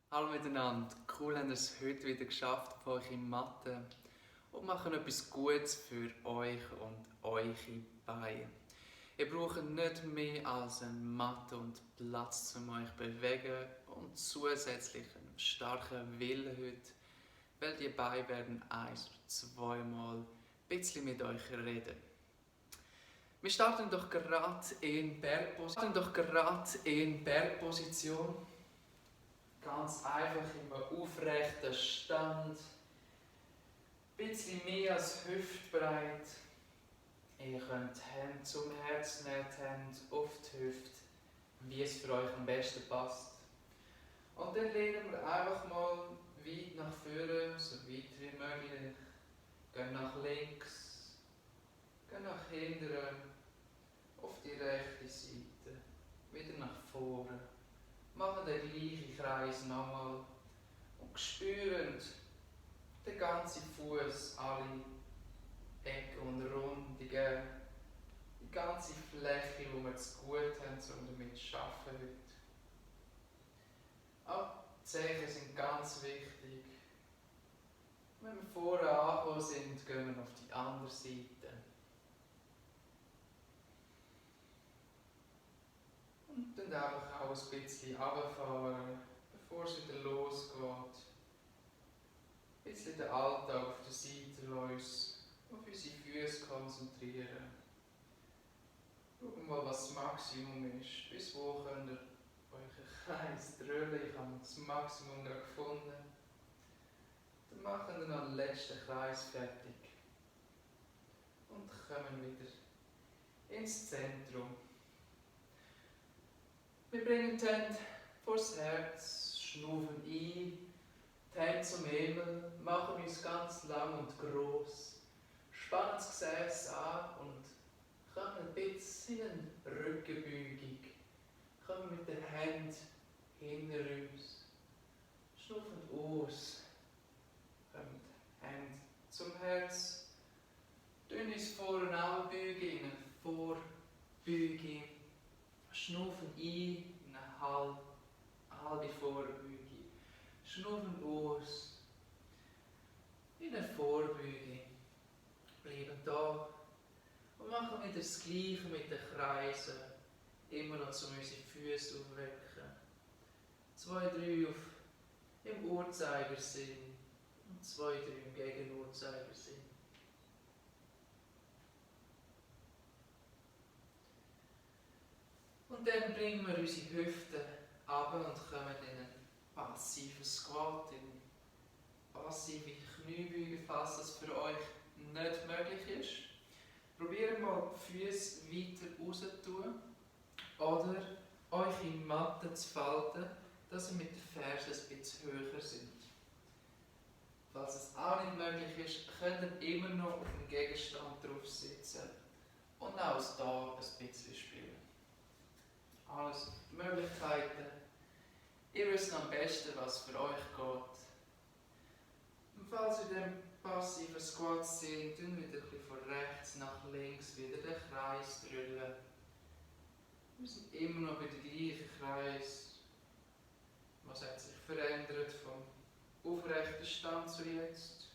Hallo miteinander, cool, dass ihr es heute wieder geschafft auf eure Matte und machen etwas Gutes für euch und eure Beine. Ihr braucht nicht mehr als eine Matte und Platz, um euch zu bewegen und zusätzlich einen starken Willen heute, weil die Beine werden ein- oder zweimal ein bisschen mit euch reden. Wir starten doch gerade in Bergposition. Ganz einfach im aufrechten Stand. Ein bisschen mehr als hüftbreit. Ihr könnt die Hände zum Herz nehmen, die Hände auf die Hüfte, wie es für euch am besten passt. Und dann lehnen wir einfach mal weit nach vorne, so weit wie möglich. Gehen nach links, gehen nach hinten, auf die rechte Seite, wieder nach vorne. Machen den gleichen Kreis nochmal und spüren den ganzen Fuß, alle Ecken und Rundungen, die ganze Fläche, die wir zu gut haben, um damit zu arbeiten heute. Auch die Zehen sind ganz wichtig. Wenn wir vorne angekommen sind, gehen wir auf die andere Seite. Und dann einfach auch ein bisschen runterfahren, bevor es wieder losgeht. Ein bisschen den Alltag auf der Seite uns auf unsere Füße konzentrieren. Schauen mal, was das Maximum ist. Bis wo könnt ihr euren Kreis drüllen? Ich habe das Maximum gerade gefunden. Dann machen wir noch den letzten Kreis fertig. Und kommen wieder ins Zentrum. Wir bringen die Hände vor das Herz, schnaufen ein, die Hände zum Himmel, machen uns ganz lang und groß, spannen das Gesäß an und kommen ein bisschen in eine Rückenbeugung. Kommen mit den Händen hinter uns, schnaufen aus, kommen die Hände zum Herz, tun uns vorne anbeugen in eine Vorbeugung, schnaufen ein in eine halbe Vorbeugung, schnaufen aus in eine Vorbeugung, bleiben da und machen wieder das Gleiche mit den Kreisen, immer noch um unsere Füße aufwecken. 2, 3 im Uhrzeigersinn und 2, 3 im Gegenuhrzeigersinn. Und dann bringen wir unsere Hüften ab und kommen in einen passiven Squat, in passive Kniebeuge, falls das für euch nicht möglich ist. Probiert mal die Füße weiter raus zu tun oder euch in Matte zu falten, dass ihr mit den Fersen ein bisschen höher sind. Falls es auch nicht möglich ist, könnt ihr immer noch auf dem Gegenstand drauf sitzen und auch da ein bisschen spielen. Alles Möglichkeiten. Ihr wisst am besten, was für euch geht. Und falls ihr in diesem passiven Squat seid, tun wieder ein bisschen von rechts nach links wieder den Kreis drüllen. Wir sind immer noch bei dem gleichen Kreis. Was hat sich verändert vom aufrechten Stand zu jetzt?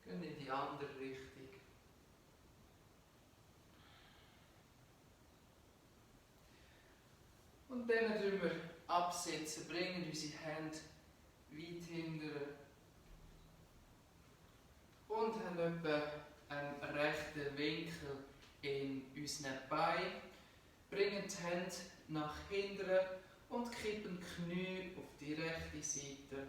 Gehen in die andere Richtung. Und dann tun wir absetzen, bringen unsere Hände weit hinten und haben etwa einen rechten Winkel in unseren Beinen. Bringen die Hände nach hinten und kippen die Knie auf die rechte Seite.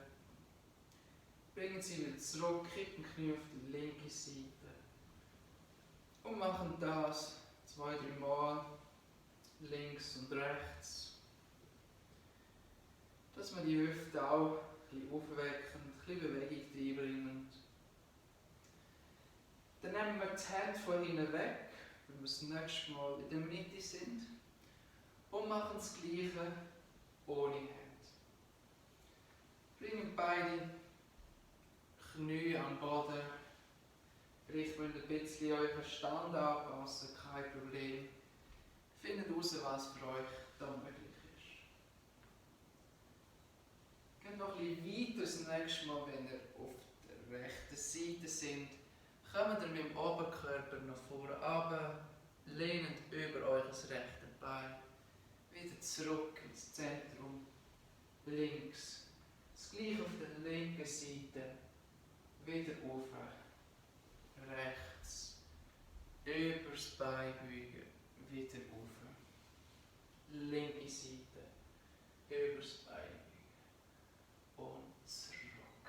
Bringen sie wieder zurück, kippen die Knie auf die linke Seite. Und machen das 2, 3 Mal, links und rechts. Dass wir die Hüfte auch ein bisschen aufwecken, ein bisschen Bewegung reinbringen. Dann nehmen wir die Hände von hinten weg, wenn wir das nächste Mal in der Mitte sind. Und machen das Gleiche ohne Hände. Bringen beide Knie am Boden. Vielleicht müsst ihr ein bisschen euren Stand anpassen, kein Problem. Findet heraus, was für euch da möglich ist. noch ein bisschen weiter das nächste Mal, wenn ihr auf der rechten Seite sind, kommt ihr mit dem Oberkörper nach vorne runter, lehnend über euch das rechte Bein. Wieder zurück ins Zentrum, links. Das gleiche auf der linken Seite. Wieder auf, rechts. Über das Bein beugen, wieder auf. Linke Seite, über das Bein beugen und zurück.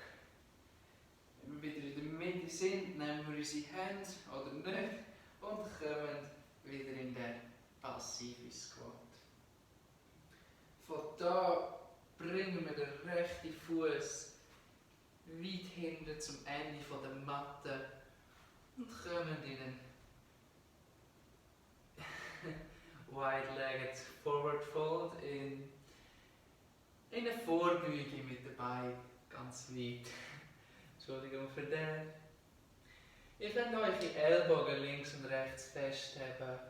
Wenn wir wieder in der Mitte sind, nehmen wir unsere Hände oder nicht und kommen wieder in den passiven Squat. Von da bringen wir den rechten Fuß weit hinten zum Ende der Matte und kommen in einen Wide-Legged Forward Fold in eine Vorbeuge mit den Beinen ganz weit. Entschuldigung für den. Ihr könnt euch die Ellbogen links und rechts festhalten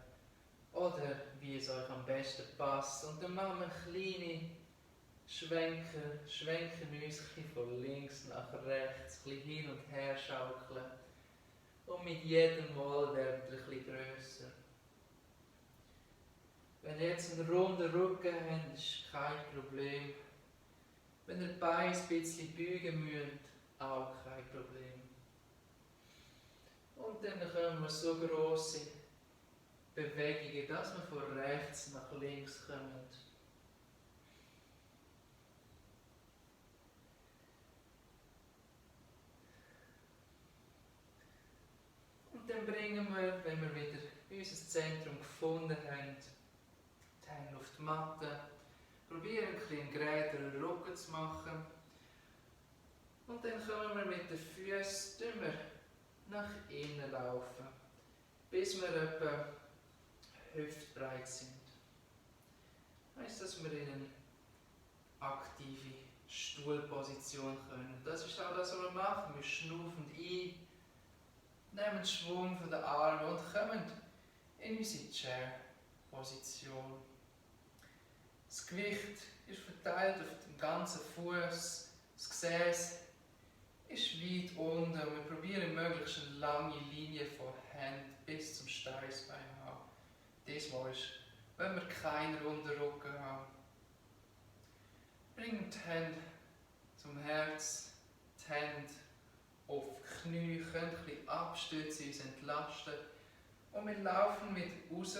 oder wie es euch am besten passt. Und dann machen wir kleine schwenken uns von links nach rechts, ein bisschen hin und her schaukeln. Und mit jedem Mal werden wir ein bisschen grösser. Wenn ihr jetzt einen runden Rücken habt, ist kein Problem. Wenn ihr die Beine ein bisschen beugen müsst, auch kein Problem. Und dann können wir so grosse Bewegungen, dass wir von rechts nach links kommen. Und dann bringen wir, wenn wir wieder unser Zentrum gefunden haben, die Hände auf die Matte. Probieren ein bisschen geraderen Rücken zu machen. Und dann kommen wir mit den Füßen nach innen laufen, bis wir etwa hüftbreit sind. Das heisst, dass wir in eine aktive Stuhlposition können. Das ist auch das, was wir machen. Wir schnaufen ein, nehmen Schwung von den Armen und kommen in unsere Chair-Position. Das Gewicht ist verteilt auf den ganzen Fuß. Das Gesäß ist weit unten und wir probieren möglichst eine lange Linie von Händen bis zum Steißbein haben. Diesmal ist, wenn wir keinen runden Rücken haben. Bringen die Hände zum Herz, die Hände auf die Knie, können ein bisschen abstützen, uns entlasten. Und wir laufen mit raus,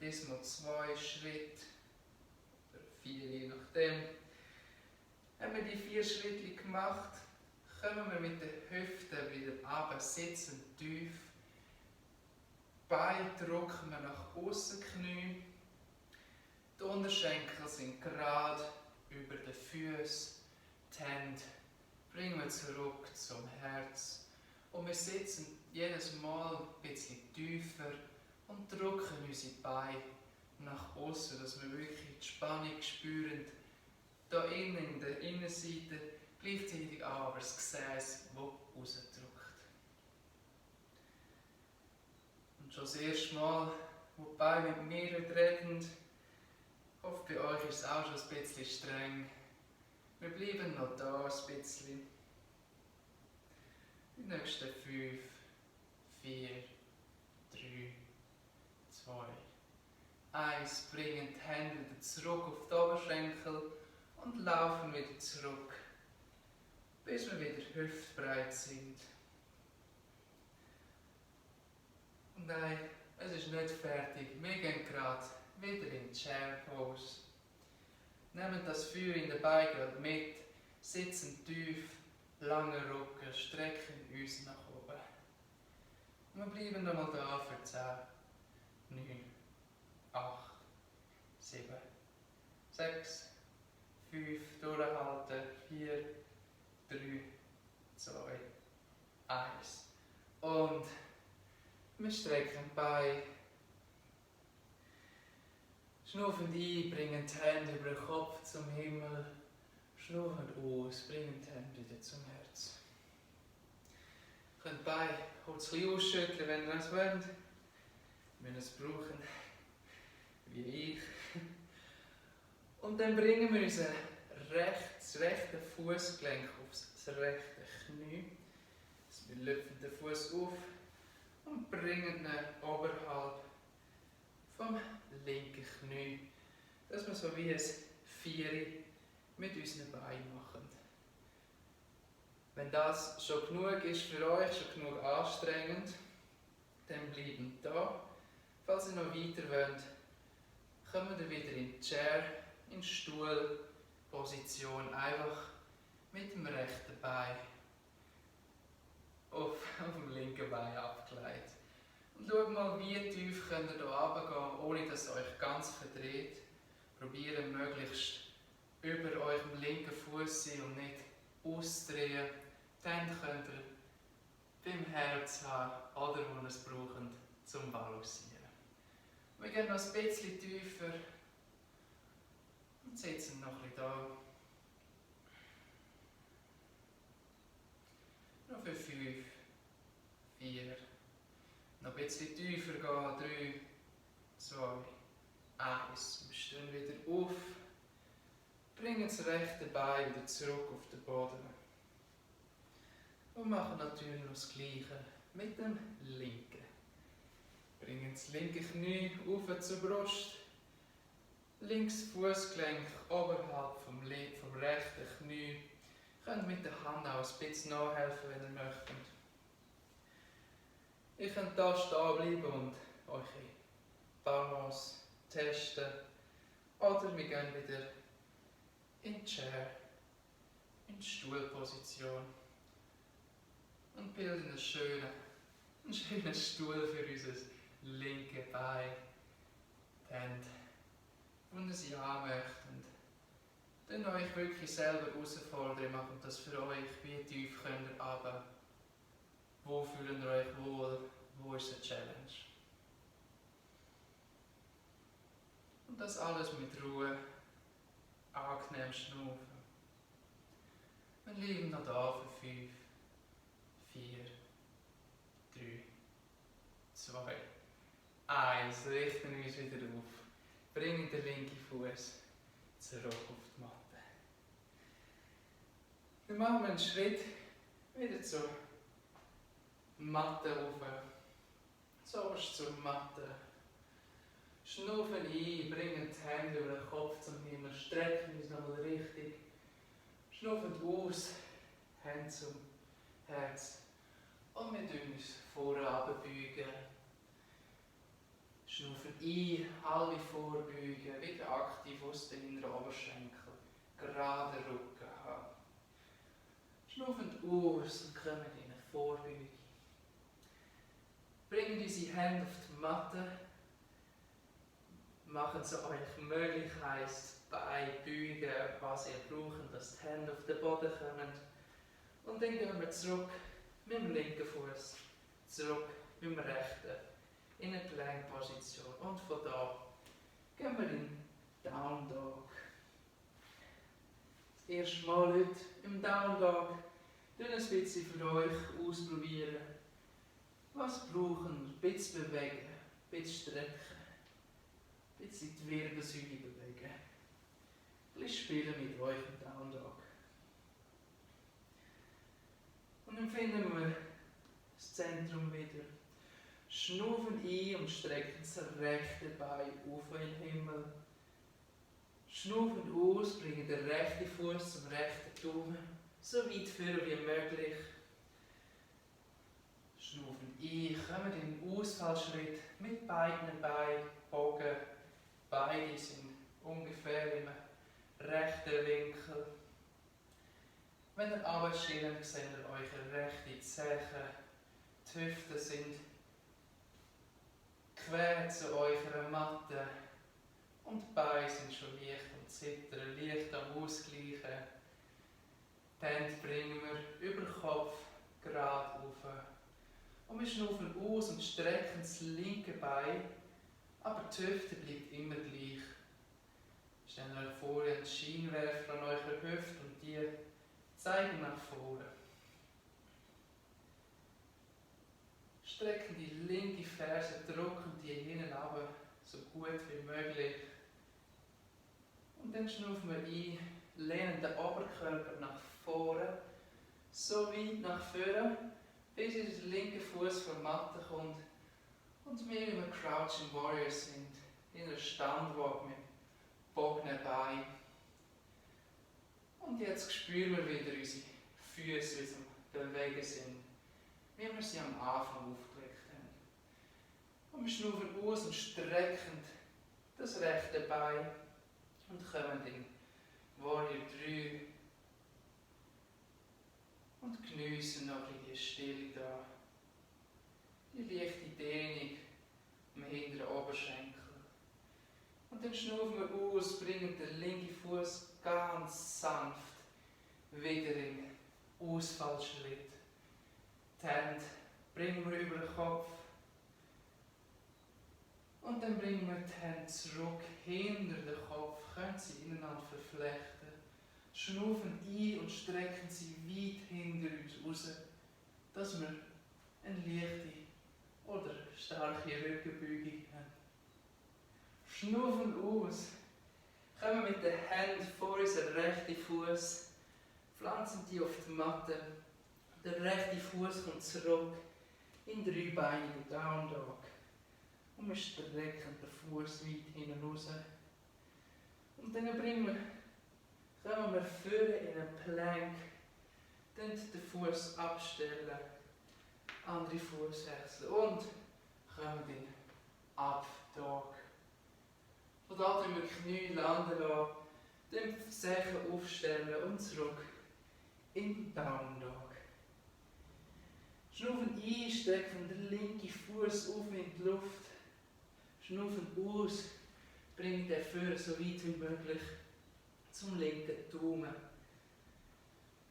diesmal 2 Schritte, oder 4 je nachdem. Haben wir die 4 Schritte gemacht, kommen wir mit den Hüften wieder runter, sitzen tief. Beine drücken wir nach außen, Knie. Die Unterschenkel sind gerade über den Füßen. Die Hände bringen wir zurück zum Herz. Und wir sitzen jedes Mal ein bisschen tiefer und drücken unsere Beine nach außen, dass wir wirklich die Spannung spüren. Hier innen in der Innenseite, gleichzeitig auch aber das Gesäß, das rausdrückt. Und schon das erste Mal, wo die Beine mit mir reden, ich hoffe, bei euch ist es auch schon ein bisschen streng. Wir bleiben noch da ein bisschen. Die nächsten 5, 4, 3, 2, 1. Bringen die Hände wieder zurück auf die Oberschenkel und laufen wieder zurück, bis wir wieder hüftbreit sind. Und nein, es ist nicht fertig. Wir gehen gerade wieder in die Chair Pose. Nehmen das Feuer in den Beinen gerade mit, sitzen tief, lange Rücken, strecken uns nach oben. Und wir bleiben nochmal da für 10, 9, 8, 7, 6, 5, durchhalten, 4, 3, 2, 1. Und wir strecken die Beine. Schnaufen ein, bringen die Hände über den Kopf zum Himmel. Schnaufen aus, bringen die Hände wieder zum Herz. Ihr könnt die Beine kurz ein bisschen ausschütteln, wenn ihr es wollt. Wenn ihr es brauchen, wie ich. Und dann bringen wir unseren das rechte Fußgelenk aufs rechte Knie. Wir lüpfen den Fuß auf und bringen ihn oberhalb vom linken Knie, dass wir so wie ein Vieri mit unseren Beinen machen. Wenn das schon genug ist für euch, schon genug anstrengend, dann bleiben da. Falls ihr noch weiter wollt, kommen wir wieder in die Chair, in die Stuhlposition, einfach mit dem rechten Bein auf dem linken Bein abgelegt. Und schaut mal, wie tief könnt ihr hier runtergehen, ohne dass ihr euch ganz verdreht. Probiert möglichst über eurem linken Fuß sein und nicht ausdrehen. Dann könnt ihr beim Herz haben oder wo ihr es braucht, zum Balancieren. Wir gehen noch ein bisschen tiefer und sitzen noch ein bisschen da. Noch für 5, 4, noch ein bisschen tiefer gehen, 3, 2, 1. Wir stehen wieder auf, bringen das rechte Bein wieder zurück auf den Boden und machen natürlich noch das Gleiche mit dem linken. Bringen das linke Knie auf zur Brust, links Fußgelenk oberhalb vom rechten Knie. Ihr könnt mit der Hand auch ein bisschen nachhelfen, wenn ihr möchtet. Ihr könnt hier stehen bleiben und eure Balance testen. Oder wir gehen wieder in die Chair, in die Stuhlposition und bilden einen schönen Stuhl für unser linkes Bein. Die Hände, wo ihr sie anmöchtet. Dann euch wirklich selber herausfordern, macht das für euch, wie tief könnt ihr runter, wo fühlt ihr euch wohl, wo ist eine Challenge. Und das alles mit Ruhe, angenehm schnaufen. Wir liegen noch da für 5, 4, 3, 2, 1. Richten uns wieder auf. Bringen den linken Fuß zurück auf die Matte. Dann machen wir einen Schritt wieder zur Matte rauf. Zuerst zur Matte. Schnaufen ein, bringen die Hände über den Kopf zum Himmel, strecken uns nochmal richtig. Schnaufen aus, Hände zum Herz. Und wir beugen uns vorne runterbeugen. Schnaufen ein, halbe vorbeugen, wieder aktiv aus den inneren Oberschenkel. Gerade Rücken haben. Schnaufen aus und kommen in eine Vorbeugung. Bringen unsere Hände auf die Matte. Machen es euch möglich, heisst Beine beugen, was ihr braucht, dass die Hände auf den Boden kommen. Und dann gehen wir zurück mit dem linken Fuß, zurück mit dem rechten in eine Gelenkposition. Und von da gehen wir in Down Dog. Das erste Mal heute im Down Dog. Dann ein bisschen für euch ausprobieren. Was brauchen wir? Ein bisschen bewegen, ein bisschen strecken. Ein bisschen die Wirbelsäule bewegen. Ein bisschen spielen mit euch im Down Dog. Und dann finden wir das Zentrum wieder. Schnaufen ein und strecken das rechte Bein auf in den Himmel. Schnaufen aus, bringen den rechten Fuß zum rechten Daumen, so weit vor wie möglich. Schnaufen ein, kommen in den Ausfallschritt mit beiden Beinen, Bogen. Beide sind ungefähr im rechten Winkel. Wenn ihr runterschillt, seht ihr eure rechte Zehe. Die Hüften sind quer zu eurer Matte. Und die Beine sind schon leicht am Zittern, leicht am Ausgleichen. Die Hände bringen wir über den Kopf gerade auf. Und wir schnaufen aus und strecken das linke Bein, aber die Hüfte bleibt immer gleich. Stellt euch vor, ihr habt einen Scheinwerfer an eurer Hüfte und die zeigen nach vorne. Strecken die linke Ferse, drücken die hinten runter, so gut wie möglich. Und dann schnaufen wir ein, lehnen den Oberkörper nach vorne, so weit nach vorne, bis ihr der linke Fuß von der Matte kommt und wir im Crouching Warrior sind, in einer Standwalk mit gebogenen Beinen. Und jetzt spüren wir wieder unsere Füße, wie sie am Bewegen sind, wie wir sie am Anfang aufgelegt haben. Und wir schnaufen aus und strecken das rechte Bein und kommen in Warrior 3 und geniessen noch ein bisschen die Stille da. Die leichte Dehnung am hinteren Oberschenkel. Und dann schnaufen wir aus, bringen den linken Fuß ganz sanft wieder in den Ausfallschritt. Die Hände bringen wir über den Kopf. Und dann bringen wir die Hände zurück hinter den Kopf, können sie ineinander verflechten. Schnaufen ein und strecken sie weit hinter uns raus, dass wir eine leichte oder starke Rückenbeugung haben. Schnaufen aus, kommen mit den Händen vor unseren rechten Fuß, pflanzen die auf die Matte. Der rechte Fuß kommt zurück in dreibeinigen Down Dog. Und wir strecken den Fuß weit hinten raus. Und dann kommen wir vorne in einen Plank, dann den Fuß abstellen, andere Fuß wechseln und kommen in Up Dog. Von da können wir die Knie landen lassen, dann die Säcke aufstellen und zurück in Down Dog. Schnaufen ein, strecken den linken Fuß auf in die Luft. Schnaufen aus, bringen den Führer so weit wie möglich zum linken Daumen.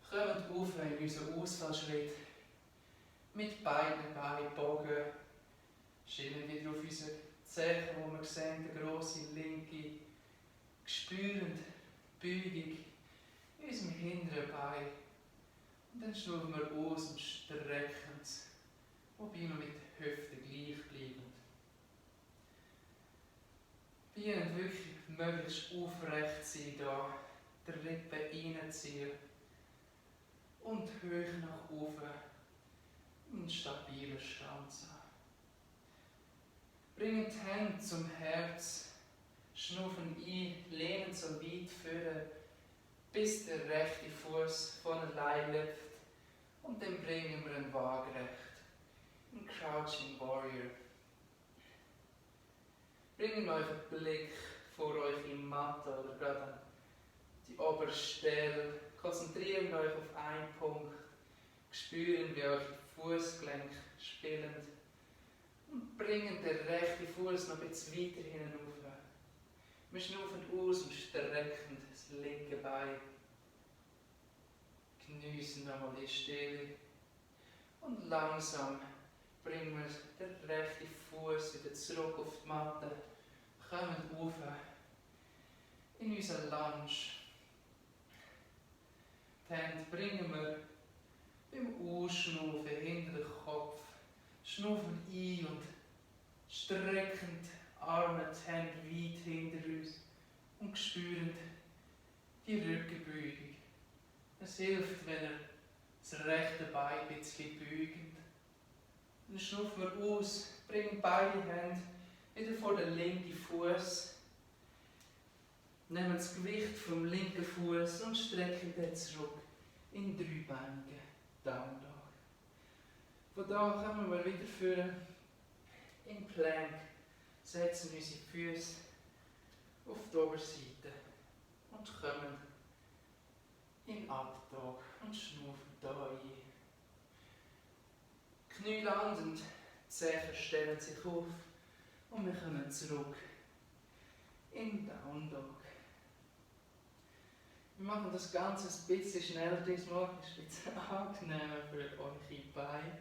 Kommen auf in unseren Ausfallschritt. Mit beiden Beinen bogen. Schieben wieder auf unsere Zehen, wo wir sehen, die grosse linke, spürend Beugung in unserem hinteren Bein. Und dann schnaufen wir aus und strecken es, wobei wir mit den Hüften gleich bleiben. Probieren wirklich möglichst aufrecht sein hier, die Rippen reinziehen und hoch nach oben in stabiler Stanze. Bringen die Hände zum Herz, schnaufen ein, lehnen so weit vorne, bis der rechte Fuß von allein läuft. Und dann bringen wir ihn waagerecht in Crouching Warrior. Bringen euren Blick vor euch in Matte oder gerade an die oberste Stelle. Konzentrieren euch auf einen Punkt. Spüren, wie eure Fußgelenke spielen. Und bringen den rechten Fuß noch ein bisschen weiter hinauf. Wir schnaufen aus und strecken das linke Bein. Geniessen nochmal die Stille. Und langsam bringen wir den rechten Fuß wieder zurück auf die Matte. Kommen rauf in unseren Lunge. Die Hände bringen wir beim Ausschnaufen hinter den Kopf. Schnaufen ein und strecken die Arme, die Hände weit hinter uns und spüren die Rückenbeugung. Es hilft, wenn ihr das rechte Bein ein bisschen beugt. Dann schnaufen wir aus, bringen beide Hände wieder vor den linken Fuß. Nehmen das Gewicht vom linken Fuß und strecken den zurück in dreibeinigen Down Dog. Von da kommen wir wieder führen in Plank, setzen unsere Füße auf die Oberseite und kommen in Up Dog und schnaufen da ein. Knie landend, die Zehen stellen sich auf und wir kommen zurück in Down Dog. Wir machen das Ganze ein bisschen schneller diesmal, ist ein bisschen angenehmer für eure Beine.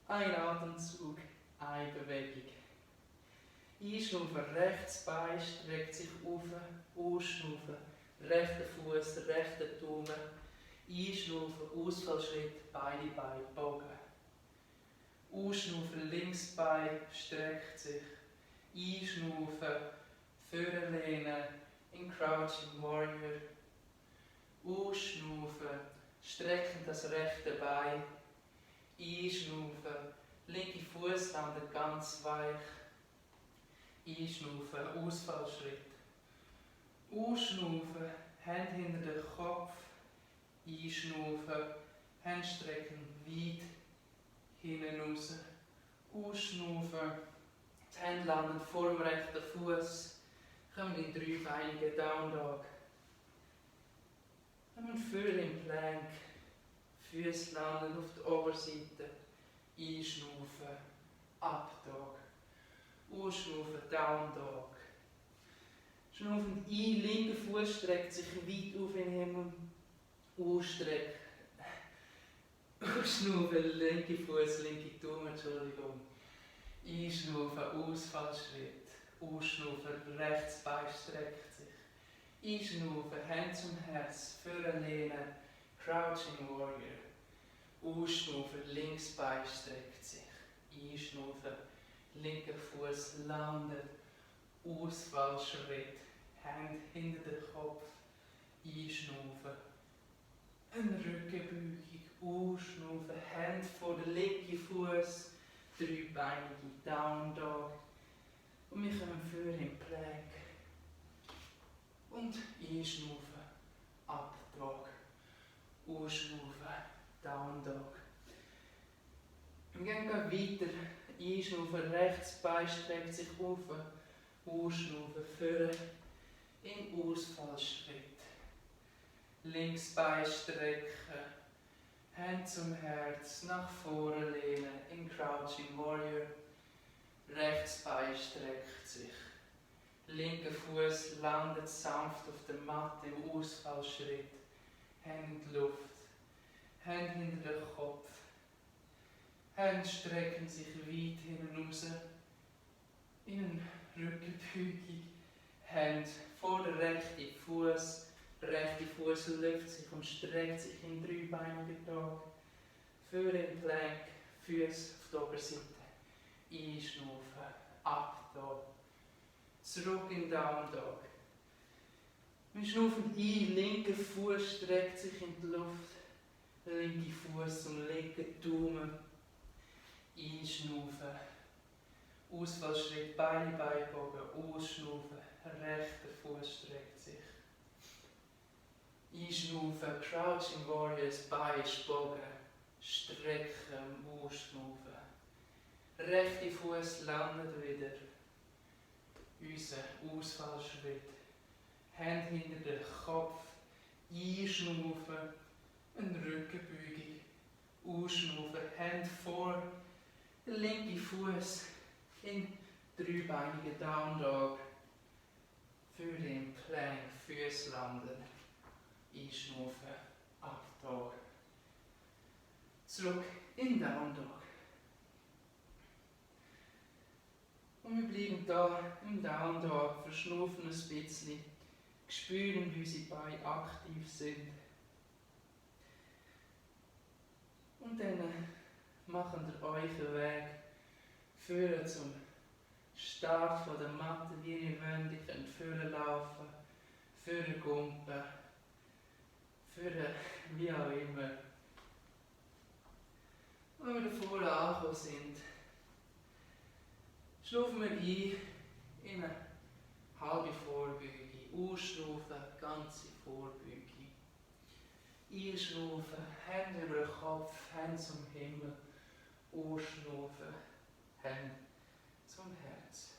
Ein Atemzug, eine Bewegung. Einschnaufen, rechtes Bein streckt sich auf, ausschnaufen, rechter Fuß, rechter Daumen. Einschnaufen, Ausfallschritt, beide Beine bogen. Ausschnaufen, links Bein streckt sich. Einschnaufen, vorlehnen, in Crouching Warrior. Ausschnaufen, strecken das rechte Bein. Einschnaufen, linke Fuß landet ganz weich. Einschnaufen, Ausfallschritt. Ausschnaufen, Hände hinter den Kopf. Einschnaufen, Hände strecken weit hinten raus. Ausschnaufen, die Hände landen vor dem rechten Fuß. Kommen in dreibeinigen Down Dog. Kommen Fühler im Plank. Füße landen auf der Oberseite. Einschnaufen, Up Dog. Ausschnaufen, Down Dog. Schnaufen ein, linker Fuß streckt sich weit auf in den Himmel. Ausstrecken. Ausschnaufen, linke Fuß, linke Daumen, Entschuldigung. Einschnaufen, Ausfallschritt. Ausschnaufen, rechtes Bein streckt sich. Einschnaufen, Hände zum Herz, vorlehnen, Crouching Warrior. Ausschnaufen, links Bein streckt sich. Einschnaufen, linker Fuß landet. Ausfallschritt, Hände hinter den Kopf. Einschnaufen, eine Rückenbeugung. Ausschnaufen, Hände vor den linken Fuß. Dreibeinige Down Dog. Und wir kommen vor im Plank. Und einschnaufen, Up Dog. Ausschnaufen, Down Dog. Wir gehen weiter. Einschnaufen, rechts Bein streckt sich auf. Ausschnaufen, vorne im Ausfallschritt. Links Bein strecken. Hände zum Herz, nach vorne lehnen, in Crouching Warrior. Rechts Bein streckt sich. Linker Fuß landet sanft auf der Matte im Ausfallschritt. Hände in die Luft. Hände hinter den Kopf. Hände strecken sich weit hinten raus. In eine Rückenbeugung. Hände vor den rechten Fuß. Der rechte Fuß löft sich und streckt sich in dreibeinigen Dog. Für den Plank, Füße auf der Oberseite. Einschnaufen, Up Dog. Zurück in Down Dog. Wir schnaufen ein, linker Fuß streckt sich in die Luft. Linke Fuß zum linken Daumen. Einschnaufen. Ausfallschritt, Beine beibogen, ausschnaufen. Rechter Fuß streckt sich. Einschnaufen, Crouching Warriors, Bein bogen, strecken, ausschnaufen. Rechte Fuß landet wieder. Unser Ausfallschritt. Hände hinter den Kopf. Einschnaufen, eine Rückenbeugung. Ausschnaufen, Hände vor. Der linke Fuß in dreibeinigen Down Dog. Für den Plank, Füße landen. Einschnaufen, Up Dog. Zurück in Down Dog. Und wir bleiben da im Down Dog, verschnaufen ein bisschen, spüren, wie unsere Beine aktiv sind. Und dann machen wir euch einen Weg führen zum Start von der Matte, wie ihr wollt. Ihr könnt führen laufen, führen gumpen. Für wie auch immer. Wenn wir da vorne angekommen sind, schnaufen wir ein in eine halbe Vorbeugung. Ausschnaufen, ganze Vorbeugung. Einschnaufen, Hände über den Kopf, Hände zum Himmel. Ausschnaufen, Hände zum Herz.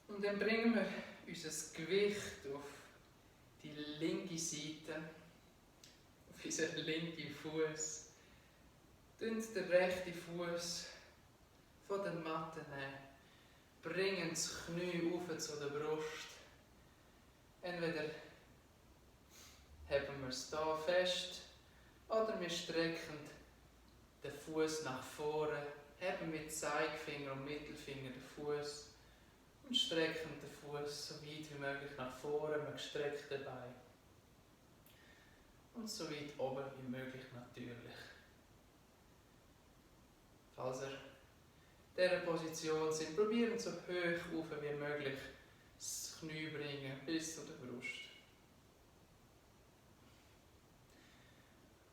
Und dann bringen wir unser Gewicht auf die linke Seite, auf unseren linken Fuß. Den rechten Fuß von der Matte nehmen, bringen das Knie auf zu der Brust. Entweder haben wir es hier fest oder wir strecken den Fuß nach vorne, haben mit Zeigefinger und Mittelfinger den Fuß. Und strecken den Fuß so weit wie möglich nach vorne mit gestreckten Beinen. Und so weit oben wie möglich natürlich. Falls ihr dieser Position sind. Probieren so hoch auf wie möglich das Knie bringen bis zu der Brust.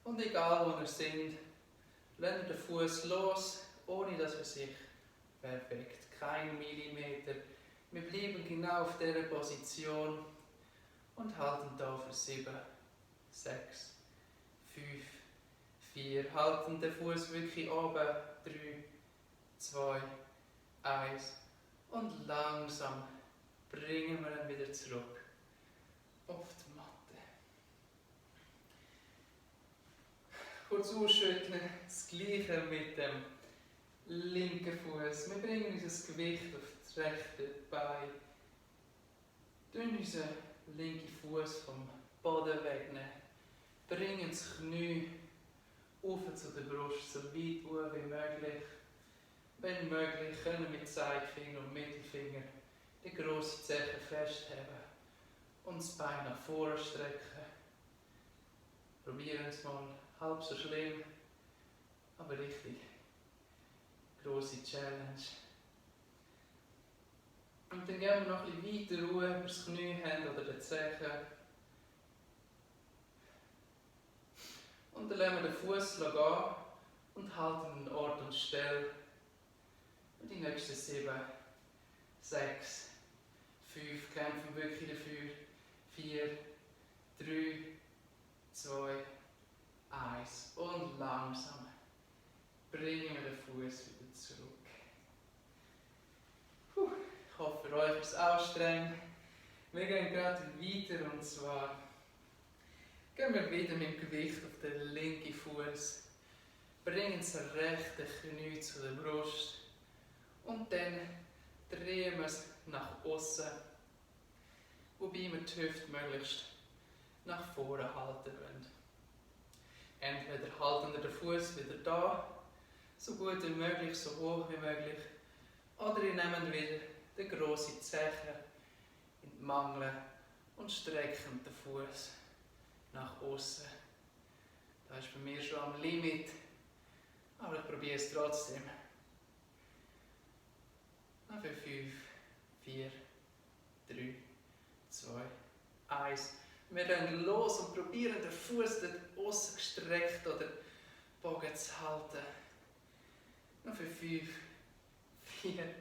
Und egal wo wir sind, lassen wir den Fuß los, ohne dass er sich perfekt, kein Millimeter. Wir bleiben genau auf dieser Position und halten da für 7, 6, 5, 4. Halten den Fuß wirklich oben. 3, 2, 1. Und langsam bringen wir ihn wieder zurück auf die Matte. Kurz ausschütteln, das Gleiche mit dem linken Fuß. Wir bringen unser Gewicht auf das rechte Bein. Tun unseren linken Fuß vom Boden wegnehmen. Bringen das Knie auf zu der Brust, so weit hoch wie möglich. Wenn möglich, können wir mit Zeigefinger und Mittelfinger die grosse Zeche festheben und das Bein nach vorne strecken. Probieren es mal, halb so schlimm, aber richtig grosse Challenge. Und dann geben wir noch ein bisschen weiter Ruhe über das Knie haben oder die Zeche. Und dann lassen wir den Fuß gehen und halten den Ort und Stelle. Und die nächsten 7, 6, 5 kämpfen wirklich dafür. 4, 3, 2, 1. Und langsam bringen wir den Fuß wieder zurück. Ich hoffe, für euch ist es anstrengend. Wir gehen gerade weiter und zwar gehen wir wieder mit dem Gewicht auf den linken Fuß. Bringen das rechte Knie zu der Brust. Und dann drehen wir es nach außen, wobei wir die Hüfte möglichst nach vorne halten wollen. Entweder halten wir den Fuß wieder da, so gut wie möglich, so hoch wie möglich, oder ihr nehmt wieder die grosse Zeche in die Mangel und strecken den Fuß nach außen. Das ist bei mir schon am Limit, aber ich probiere es trotzdem. Noch für 5, 4, 3, 2, 1. Wir gehen los und probieren den Fuß dort außen gestreckt oder bogen zu halten. Noch für 5, 4,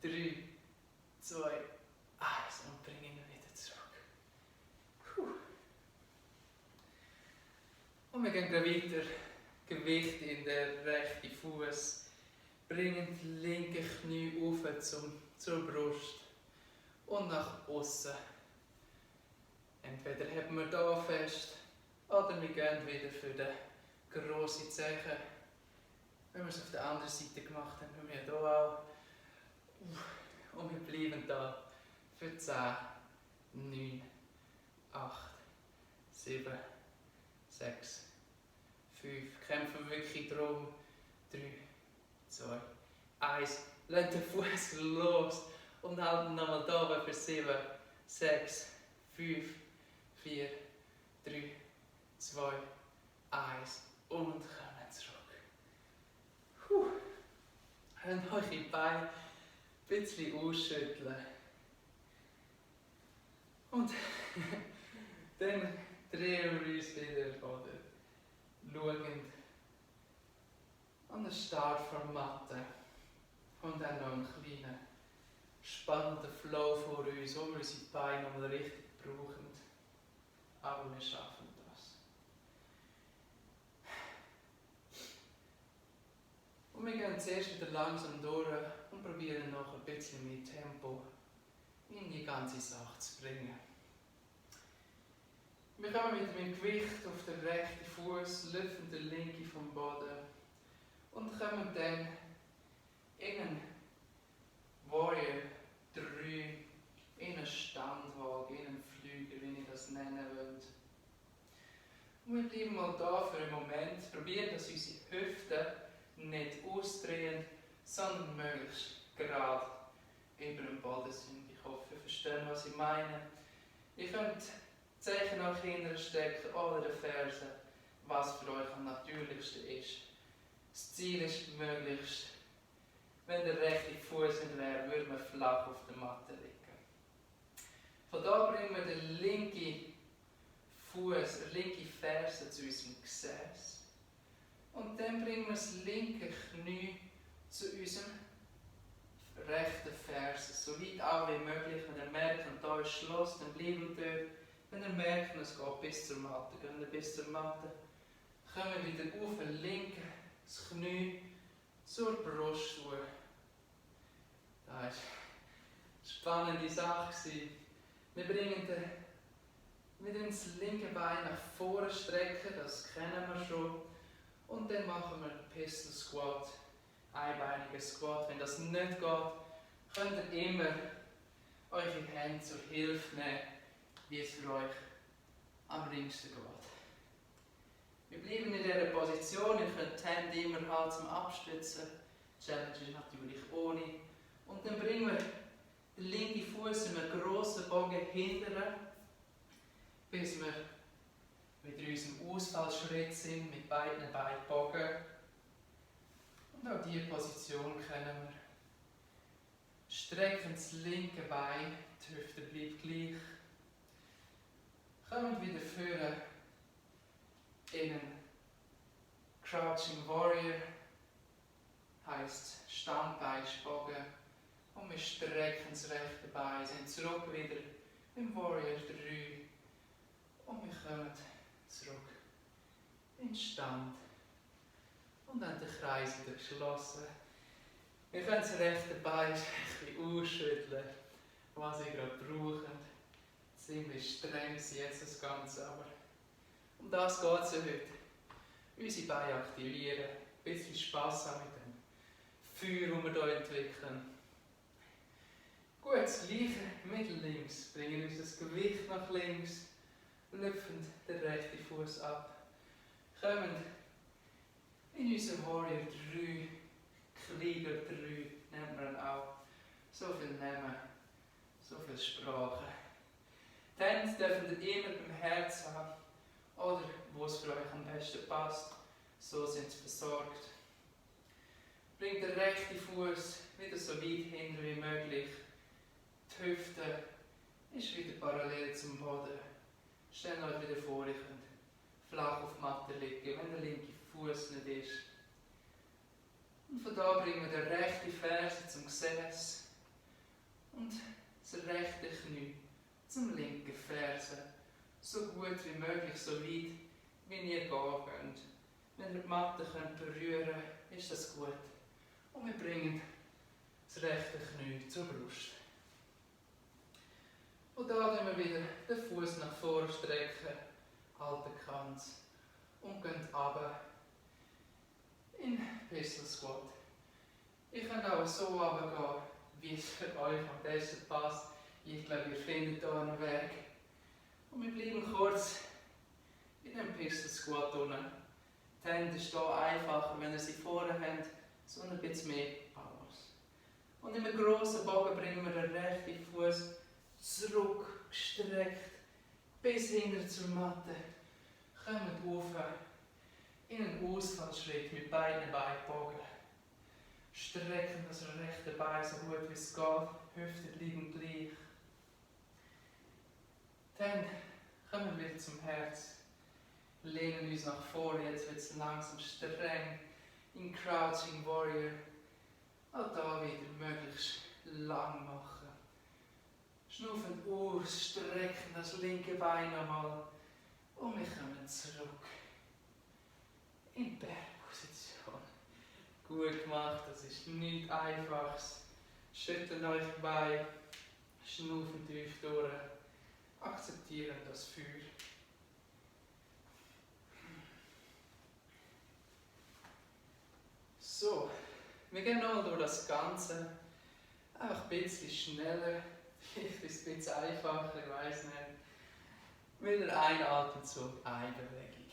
3, 2, 1 und bringen ihn wieder zurück. Und wir gehen weiter. Gewicht in den rechten Fuß. Bringen das linke Knie auf zur Brust und nach außen. Entweder halten wir hier fest oder wir gehen wieder für die grosse Zeche. Wenn wir es auf der anderen Seite gemacht haben, haben wir hier auch. Und wir bleiben da für 10, 9, 8, 7, 6, 5. Kämpfen wirklich darum. 3, 2, 1. Lasst den Fuß los und halten nochmal da für 7, 6, 5, 4, 3, 2, 1 und kommen zurück. Könnt eure Beine ein bisschen ausschütteln. Und dann drehen wir uns wieder oder schauend an den Start der Matte. Und dann noch einen kleinen spannenden Flow vor uns, wo wir unsere Beine nochmal richtig brauchen. Aber wir schaffen das. Und wir gehen zuerst wieder langsam durch und probieren noch ein bisschen mehr Tempo in die ganze Sache zu bringen. Wir kommen mit dem Gewicht auf den rechten Fuß, lüften den linken vom Boden und kommen dann in einen Warrior 3, in einen Standwagen, in einen Flügel, wie ihr das nennen wollt. Und wir bleiben mal da für einen Moment, probieren, dass unsere Hüften nicht ausdrehen, sondern möglichst gerade über dem Boden sind. Ich hoffe, ihr versteht, was ich meine. Ihr könnt Zeichen nach hinten stecken oder die Fersen, was für euch am natürlichsten ist. Das Ziel ist, möglichst Wenn der rechte Fuß nicht wäre, würde man flach auf der Matte liegen. Von da bringen wir den linken Fuß, den linken Ferse zu unserem Gesäß. Und dann bringen wir das linke Knie zu unserem rechten Ferse, so weit auch wie möglich. Wenn ihr merkt, da ist Schluss, dann bleiben wir dort. Wenn ihr merkt, es geht bis zur Matte, gehen wir bis zur Matte. Kommen wir wieder auf den linken, das Knie zur Brust. Das war eine spannende Sache. Wir bringen das linke Bein nach vorne strecken, das kennen wir schon. Und dann machen wir einen Pistol Squat, einbeinigen Squat. Wenn das nicht geht, könnt ihr immer eure Hände zur Hilfe nehmen, wie es für euch am liebsten geht. Wir bleiben in dieser Position, ihr könnt die Hände immer haben zum Abstützen. Die Challenge ist natürlich ohne. Und dann bringen wir den linken Fuß in einen grossen Bogen hinterher, bis wir mit unserem Ausfallschritt sind, mit beiden Beinen bogen. Und auch diese Position kennen wir. Strecken das linke Bein, die Hüfte bleibt gleich. Kommen wieder führen in einen Crouching Warrior, heisst Standbeinbogen. Und wir strecken das rechte Bein, sind zurück wieder im Warrior 3. Und wir kommen zurück in den Stand. Und dann den Kreis wieder geschlossen. Wir können das rechte Bein ein bisschen ausschütteln, was ihr gerade braucht. Ziemlich streng ist jetzt das Ganze, aber um das geht es ja heute. Unsere Beine aktivieren, ein bisschen Spass haben mit dem Feuer, das wir hier entwickeln. Gut, das gleiche mit links. Bringen uns das Gewicht nach links, lüpfen den rechten Fuß ab. Kommen in unseren Warrior 3, Krieger 3, nennt man ihn auch. So viel Namen, so viel Sprache. Dann dürft ihr immer beim Herz haben, oder wo es für euch am besten passt. So sind sie versorgt. Bringt den rechten Fuß wieder so weit hinten wie möglich. Die Hüfte ist wieder parallel zum Boden. Stellt euch wieder vor, ihr könnt flach auf der Matte liegen, wenn der linke Fuß nicht ist. Und von da bringen wir den rechten Ferse zum Gesäß und das rechte Knie zum linken Ferse. So gut wie möglich, so weit wie ihr gehen könnt. Wenn ihr die Matte berühren könnt, ist das gut. Und wir bringen das rechte Knie zur Brust. Und da strecken wir wieder den Fuß nach vorne strecken, halten Kant und gehen runter in Pistol Squat. Ihr könnt auch so runtergehen, wie es für euch am besten passt. Ich glaube, ihr findet hier einen Weg. Und wir bleiben kurz in dem Pistol Squat unten. Die Hände ist hier einfacher, wenn ihr sie vorne habt, so ein bisschen mehr Balance. Und in einem grossen Bogen bringen wir den rechten Fuß zurückgestreckt bis hinter zur Matte. Kommt rauf in einen Ausfallschritt mit beiden Beinen bogen. Strecken das rechte Bein so gut wie es geht, Hüfte liegen gleich. Dann kommen wir wieder zum Herz, lehnen uns nach vorne, jetzt wird es langsam streng, in Crouching Warrior. Auch da wieder möglichst lang machen. Schnaufen aus, strecken das linke Bein nochmal und wir kommen zurück in Bergposition. Gut gemacht, das ist nichts Einfaches. Schüttelt euch die Beine, schnaufen tief durch, akzeptieren das Feuer. So, wir gehen nochmal durch das Ganze, einfach ein bisschen schneller. Vielleicht ist es ein bisschen einfacher, ich weiss nicht. Wieder ein Atemzug, eine Bewegung.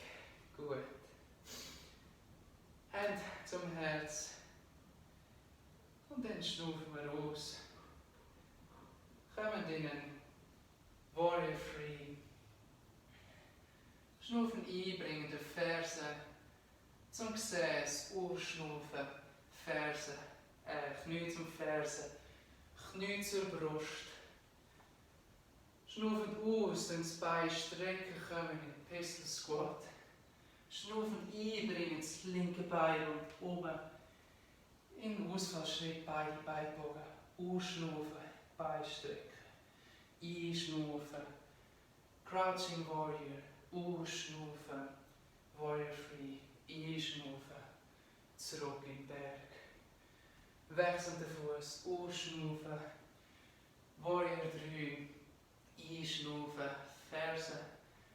Gut. Hand zum Herz. Und dann schnaufen wir aus. Kommen in einen Warrior 3. Schnaufen ein, bringen die Ferse zum Gesäß, ausschnaufen, Ferse Knie zum Fersen, Knie zur Brust. Schnaufen aus, dann das Bein strecken, kommen in Pistol Squat. Schnaufen ein, bringen das linke Bein und oben. In Ausfallschritt beide Beinbogen. Ausschnaufen, Bein strecken. Einschnaufen, Crouching Warrior. Ausschnaufen, Warrior Free. Einschnaufen, zurück in den Berg. Wechselnder Fuß, ausschnaufen, Warrior 3. Einschnaufen, Fersen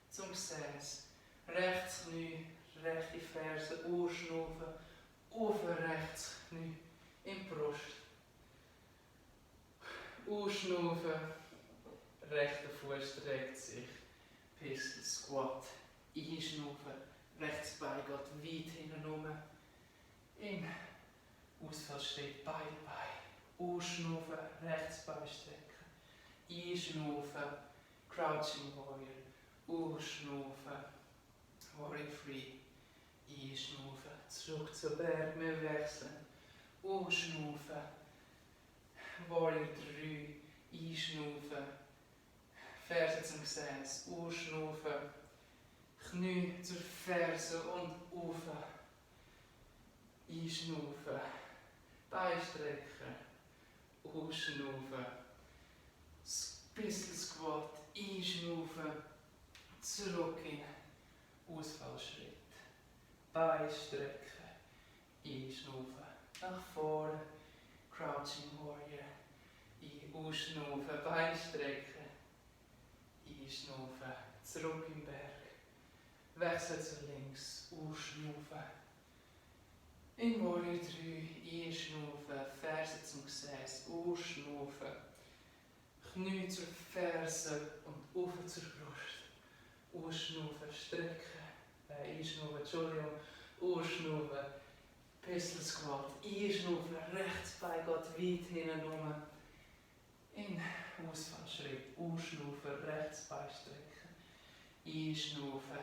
zum Gesäß. Rechts Knie, rechte Ferse, ausschnaufen, auf rechts Knie in die Brust. Ausschnaufen, rechter Fuß streckt sich, Pistol Squat. Einschnaufen, rechtes Bein geht weit hinten rum. In Ausfallschritt, beide Beine. Ausschnaufen, rechtes Bein strecken. Einschnaufen, Crouching Warrior. Ausschnaufen, Warrior Free. Einschnaufen, zurück zur Berg, wir wechseln. Ausschnaufen, Warrior 3. Einschnaufen, Ferse zum Gesäß. Ausschnaufen, Knie zur Ferse und auf. Einschnaufen, Bein strecken. Ausschnaufen, Pistol Squat. Einschnaufen, zurück in Ausfallschritt. Bein strecken. Einschnaufen, nach vorne. Crouching Warrior. Ausschnaufen, Bein strecken. Einschnaufen, zurück im Berg. Wechsel zu links, ausschnaufen. In Warrior 3, einschnaufen, Ferse zum Gesäß, ausschnaufen. Knie zur Ferse und auf zur Brust. Ausschnaufen, strecken. Einschnaufen, Entschuldigung. Ausschnaufen, Pistol Squat. Einschnaufen, rechts Bein geht weit hinten rum. In Ausfallschritt, ausschnaufen, rechts Bein strecken. Einschnaufen,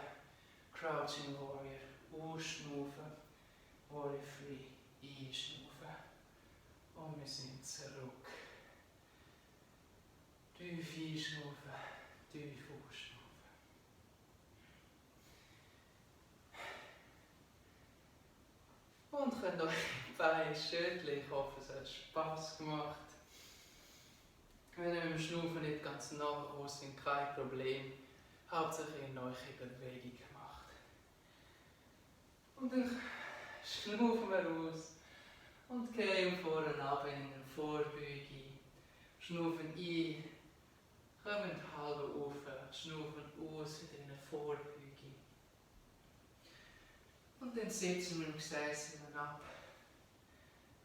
Crouching Warrior. Ausschnaufen, Warrior Free. Einschnaufen. Und wir sind zurück. Tief einschnaufen, tief ausschnaufen. Und könnt euch die Beine schütteln. Ich hoffe, es hat Spass gemacht. Wenn ihr mit dem Schnaufen nicht ganz nachgekommen sind, kein Problem. Hauptsächlich in euch in Bewegung gemacht. Und dann schnaufen wir aus und gehen vorne ab in eine Vorbeuge. Schnaufen ein, kommen halb auf, schnaufen aus in eine Vorbeuge. Und dann sitzen wir im Gesäß ab.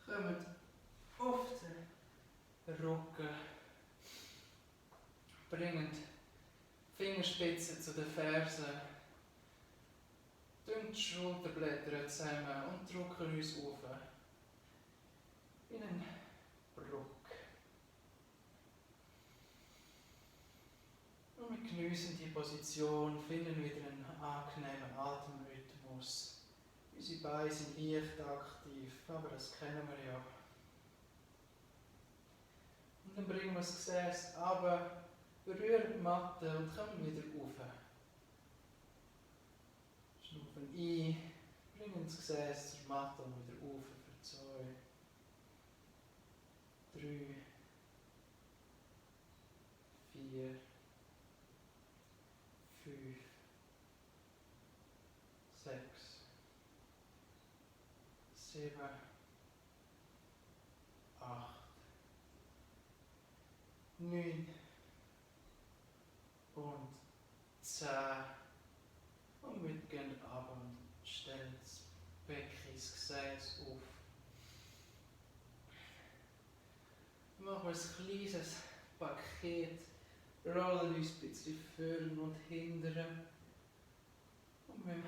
Kommen auf den Rücken. Bringen die Fingerspitzen zu den Fersen. Die Schulterblätter zusammen und drücken uns auf. In einen Ruck. Und wir geniessen die Position, finden wieder einen angenehmen Atemrhythmus. Unsere Beine sind leicht aktiv, aber das kennen wir ja. Und dann bringen wir das Gesäß runter, berühren die Matte und kommen wieder rauf. Schnaufen ein, bringen das Gesäß zur Matte und wieder rauf für 2, 3, 4, 5, 6, 7, 8, 9 und 10. Und wir gehen ab und stellen das Becken ins Gesäß auf. Wir machen ein kleines Paket, rollen uns ein bisschen vorn und hinten. Und beim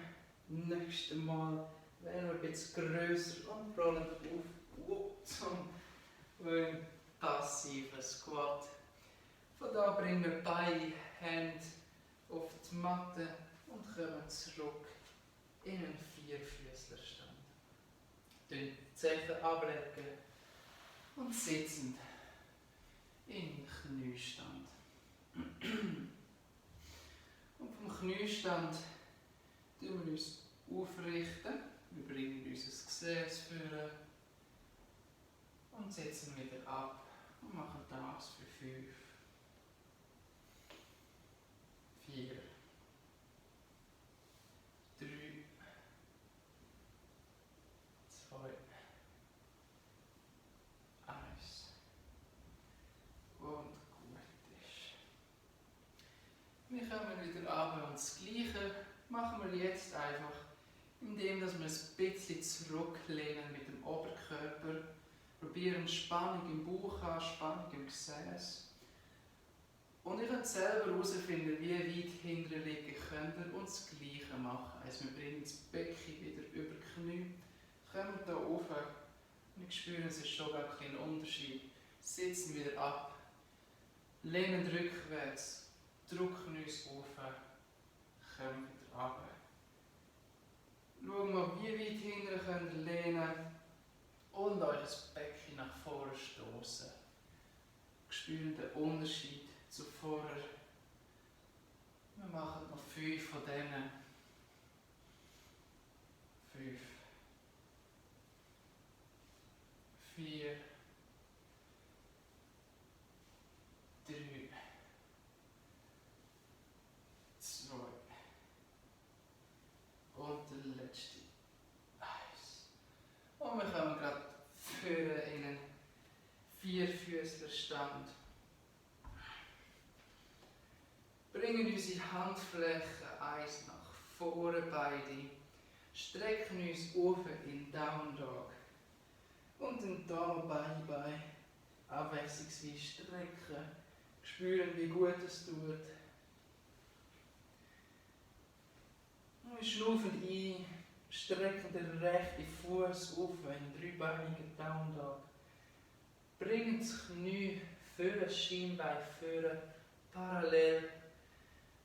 nächsten Mal werden wir ein bisschen grösser und rollen auf zum passiven Squat. Von da bringen wir beide Hände auf die Matte und kommen zurück in einen Vierfüßlerstand. Die Zehen ablegen Und sitzend in Kniestand. Und vom Kniestand tun wir uns aufrichten. Wir bringen unser Gesäß vor und setzen wieder ab und machen das für 5, 4, 3, 2, 1 und gut ist. Wir kommen wieder runter und das Gleiche machen wir jetzt einfach, indem wir ein bisschen zurücklehnen mit dem Oberkörper. Probieren Spannung im Bauch an, Spannung im Gesäß. Und ihr könnt selber herausfinden, wie weit hinten liegen könnt ihr und das Gleiche machen. Also wir bringen das Becken wieder über die Knie, kommen hier rauf und wir spüren, es ist schon ein kleiner Unterschied. Sitzen wieder ab, lehnen rückwärts, drücken uns auf, kommen wieder runter. Schauen wir, wie weit hinten könnt ihr lehnen und euch das Becken nach vorne stoßen. Spüren den Unterschied zu vorher. Wir machen noch 5 von denen. 5, 4, 3, 2 und der letzte. 1. Und wir kommen gerade vorne in einen Vierfüßlerstand. Bringen unsere Handflächen eins nach vorne, beide. Strecken uns auf in Down Dog. Und dann da Beine abwechslungsweise strecken. Spüren, wie gut es tut. Wir schnaufen ein, strecken den rechten Fuß auf in dreibeinigen Down Dog. Bringen das Knie für das Schienbein führen, parallel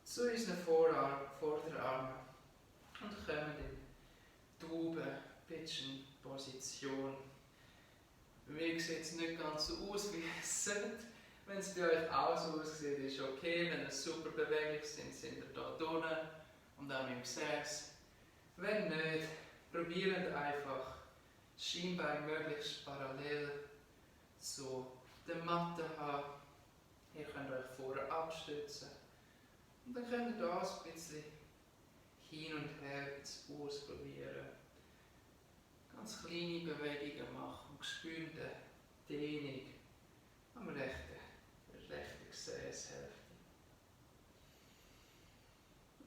zu unseren Vorderarmen und kommen in Tauben-Pitchen-Position. Bei mir sieht es nicht ganz so aus, wie es sollte. Wenn es bei euch auch so aussieht, ist okay. Wenn ihr super beweglich sind, sind ihr hier drinnen und auch im Gesäß. Wenn nicht, probiert einfach das Schienbein möglichst parallel zu der Matte haben. Ihr könnt euch vorher abstützen. Und dann könnt ihr das ein bisschen hin und her ausprobieren. Ganz kleine Bewegungen machen und spüren die Dehnung am rechten Gesäßhälfte.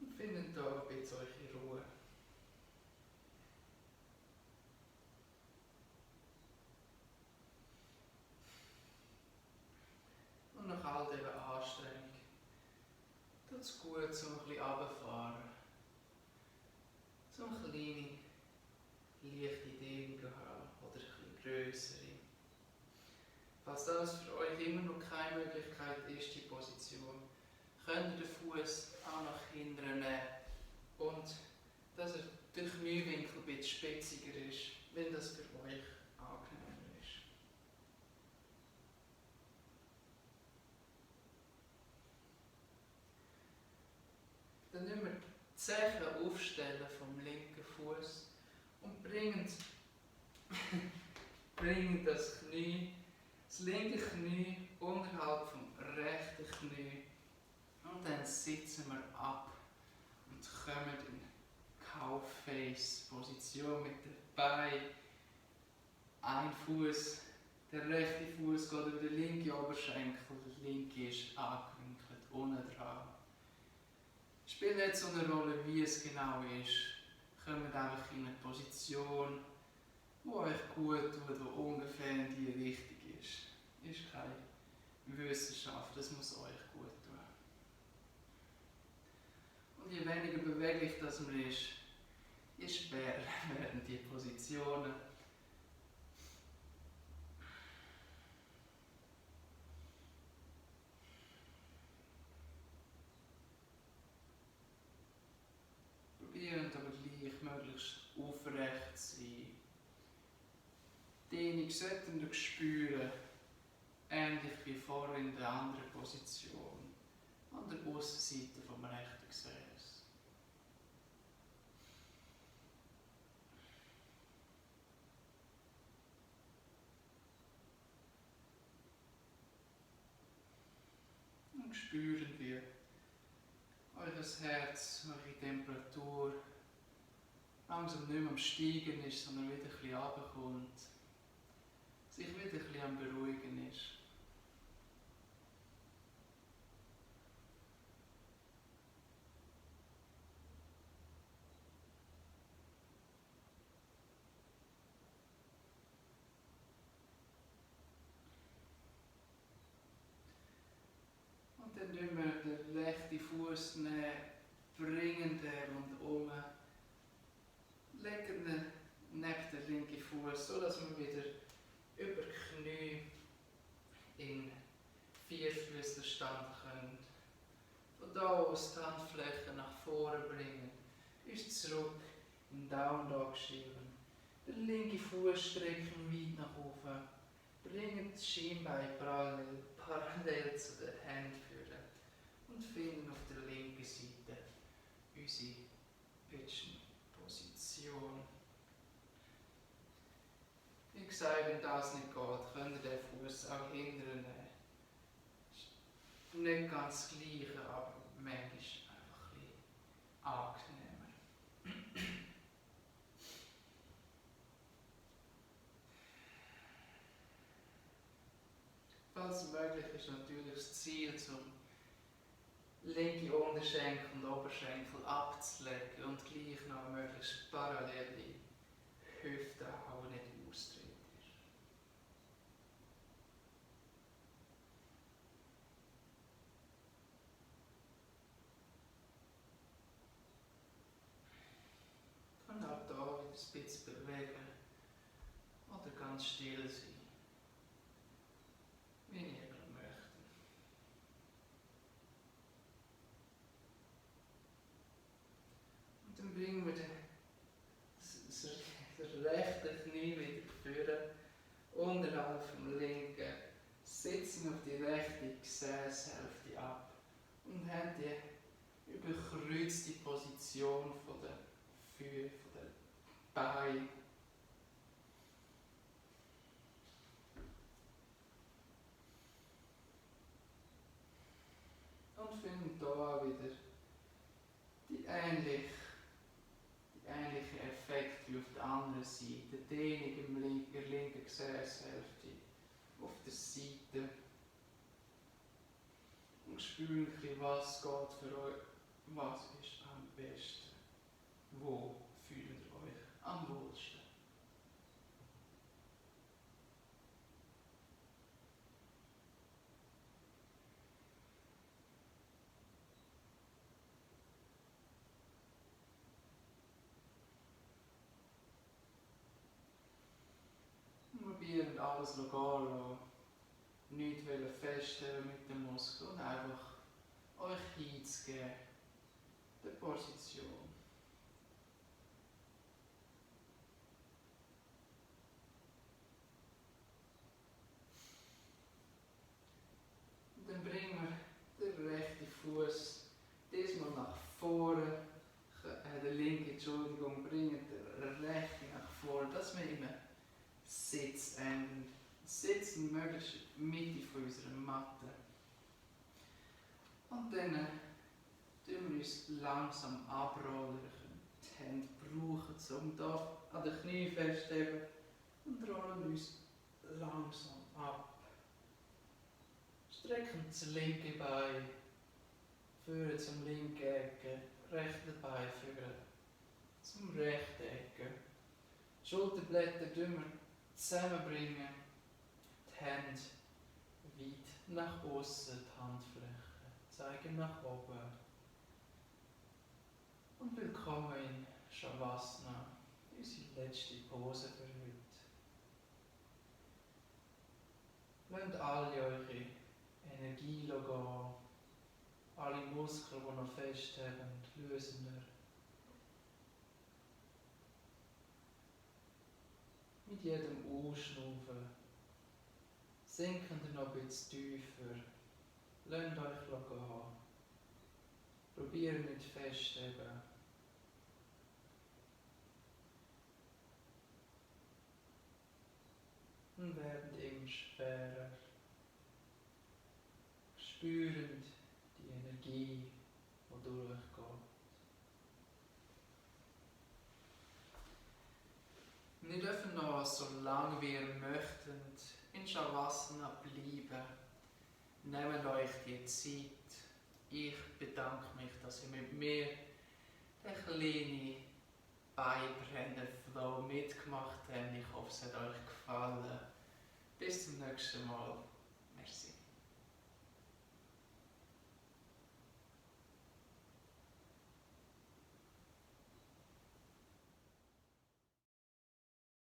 Und findet da ein bisschen eure Ruhe. Und nach all dieser Anstrengung tut es gut, so ein bisschen runterfahren. So eine kleine, leichte Dehnung haben oder ein bisschen grössere. Falls das für euch immer noch keine Möglichkeit ist, die Position, könnt ihr den Fuß auch nach hinten nehmen und dass der Kniewinkel ein bisschen spitziger ist, wenn das für euch angenehmer ist. Dann nehmen wir die Zehen aufstellen vom linken Fuß und bringen das linke Knie unterhalb vom rechten Knie und dann sitzen wir ab und kommen in Cow-Face-Position mit den Beinen. Ein Fuß, der rechte Fuß geht über den linken Oberschenkel, der linke ist angewinkelt, unten dran. Spielt nicht so eine Rolle, wie es genau ist. Kommt einfach in eine Position, die euch gut tut, die ungefähr in die Richtung ist. Ist keine Wissenschaft, das muss euch gut tun. Und je weniger beweglich das man ist, je schwerer werden die Positionen. Probieren aber gleich möglichst aufrecht zu sein. Dehnung Ihr solltet euch spüren, ähnlich wie vorher in der anderen Position, an der Aussenseite vom rechten Gesäß. Und spüren, wie euer Herz, eure Temperatur langsam nicht mehr am Steigen ist, sondern wieder ein bisschen runterkommt, sich wieder ein bisschen am Beruhigen ist. Und dann nehmen wir den rechten Fuß nehmen, bringen den rundherum, legen ihn neben den linken Fuß, sodass wir wieder über die Knie in Vierfüßlerstand können. Von da aus die Handflächen nach vorne bringen, uns zurück in Down Dog schieben. Den linken Fuß strecken weit nach oben, bringen das Schienbein parallel zu den Händen führen und finden auf der linken Seite unsere Pigeon-Position. Wie gesagt, wenn das nicht geht, könnt ihr den Fuß auch hindern. Nicht ganz das Gleiche, aber manchmal einfach ein bisschen angenehmer. Falls möglich ist natürlich das Ziel, zum linke Unterschenkel und Oberschenkel abzulegen und gleich noch möglichst parallel die Hüfte auch nicht austreten ist. Kann auch da wieder ein bisschen bewegen oder ganz still sein, wie ihr gerade möchtet. Und dann bringen wir das rechte Knie wieder führen, unterhalb vom linken, setzen auf die rechte Gesäßhälfte ab und haben die überkreuzte Position von der Füße, von den Beinen. Und finden hier auch wieder die ähnliche Effekt wie auf der anderen Seite. Dehnung in der linken Gesäßhälfte auf der Seite. Und spüren ein bisschen, was geht für euch, was ist am besten. Wo fühlt ihr euch am wohlsten? Probieren alles gehen lassen. Nicht feststellen mit dem Muskel und einfach euch hinzugeben, der Position. Und dann bringen wir den rechten Fuß diesmal nach vorne, den linken, Entschuldigung, bringen den rechten nach vorne, dass wir immer Sitz enden. Sitzen möglichst Mitte von unserer Matte. Und dann tun wir uns langsam abrollen. Die Hände brauchen, um hier an den Knie festzuheben. Und rollen uns langsam ab. Strecken das linke Bein, führen zum linken Ecke, rechte Bein führen zum rechten Ecke. Die Schulterblätter zusammenbringen, die Hände weit nach außen, die Handflächen zeigen nach oben. Und willkommen in Shavasana, unsere letzte Pose für heute. Lasst alle eure Energie gehen, alle Muskeln, die noch festhalten, lösen wir. Mit jedem Ausschnaufen sinken ihr noch ein bisschen tiefer. Lasst euch gehen. Probiert nicht festheben. Und werden immer schwerer. Spürend die Energie, die durch euch geht. Wir dürfen noch, so lange wir möchten, in Shavasana bleiben. Nehmt euch die Zeit. Ich bedanke mich, dass ihr mit mir den kleinen Beibrennen-Flow mitgemacht habt. Ich hoffe, es hat euch gefallen. Bis zum nächsten Mal. Merci.